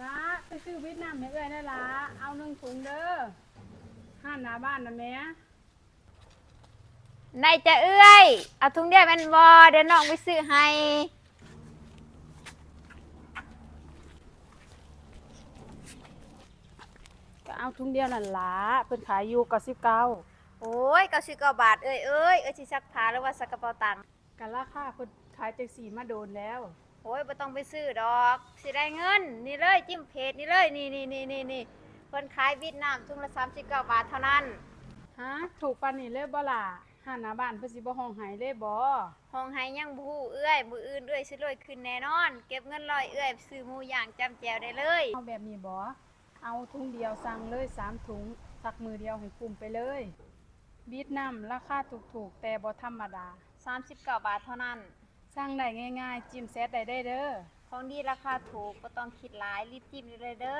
ລະ ໄປຊື້ຫວີດນ້ຳໃຫ້ເອື້ອຍແດ່ລະ ເອົາໜຶ່ງຖົງເດີ ຮ້ານໜ້າບ້ານນະແມ່. ໄດ້ຈ້າເອື້ອຍ ເອົາຖົງດຽວແມ່ນບໍ່? ດຽວນ້ອງໄປຊື້ໃຫ້. ກໍເອົາຖົງດຽວນັ້ນລະ ເພິ່ນຂາຍຢູ່ເກົ້າສິບເກົ້າ. ໂອ້ຍ ເກົ້າສິບເກົ້າບາດ ເອື້ອຍເອີຍ ເອື້ອຍຊິຊັກຜ້າ ຫຼືວ່າຊັກກະເປົາຕັງ? ກະລາຄາເພິ່ນຂາຍຈັ່ງຊີ້ມາດົນແລ້ວ. ໂອ້ຍ ບໍ່ຕ້ອງໄປຊື້ດອກ ຊິໄດ້ເງິນ. ນີ້ເລີຍ ຈິ້ມເພຈນີ້ເລີຍ ນີ້ໆ ເພິ່ນຂາຍຫວີດນ້ຳຖົງລະສາມສິບເກົ້າບາດເທົ່ານັ້ນ. ຫາ ຖືກປານນີ້ເລີຍບໍ່ລະ? ຮ້ານໜ້າບ້ານເພິ່ນຊິບໍ່ຮ້ອງໄຫ້ເລີຍບໍ່? ຮ້ອງໄຫ້ຍັງບໍ່ຮູ້ເອື້ອຍ ມື້ອື່ນເອື້ອຍຊິລວຍຂຶ້ນແນ່ນອນ. ເກັບເງິນຮ້ອຍເອື້ອຍຊື້ໝູຍ່າງຈ້ຳແຈ່ວໄດ້ເລີຍ. ເອົາແບບນີ້ບໍ່? ເອົາຖົງດຽວ ສັ່ງເລີຍສາມຖົງ ສັກມື້ດຽວໃຫ້ຄຸ້ມໄປເລີຍ. ຫວີດນ້ຳລາຄາຖືກໆ ແຕ່ບໍ່ທຳມະດາ ສາມສິບເກົ້າບາດເທົ່ານັ້ນ. ສັ່ງໄດ້ງ່າຍໆ ຈິ້ມແຊັດໄດ້ເດີ. ຂອງດີລາຄາຖືກ ບໍ່ຕ້ອງຄິດຫຼາຍ ຣີບຈິ້ມໄດ້ເລີຍເດີ.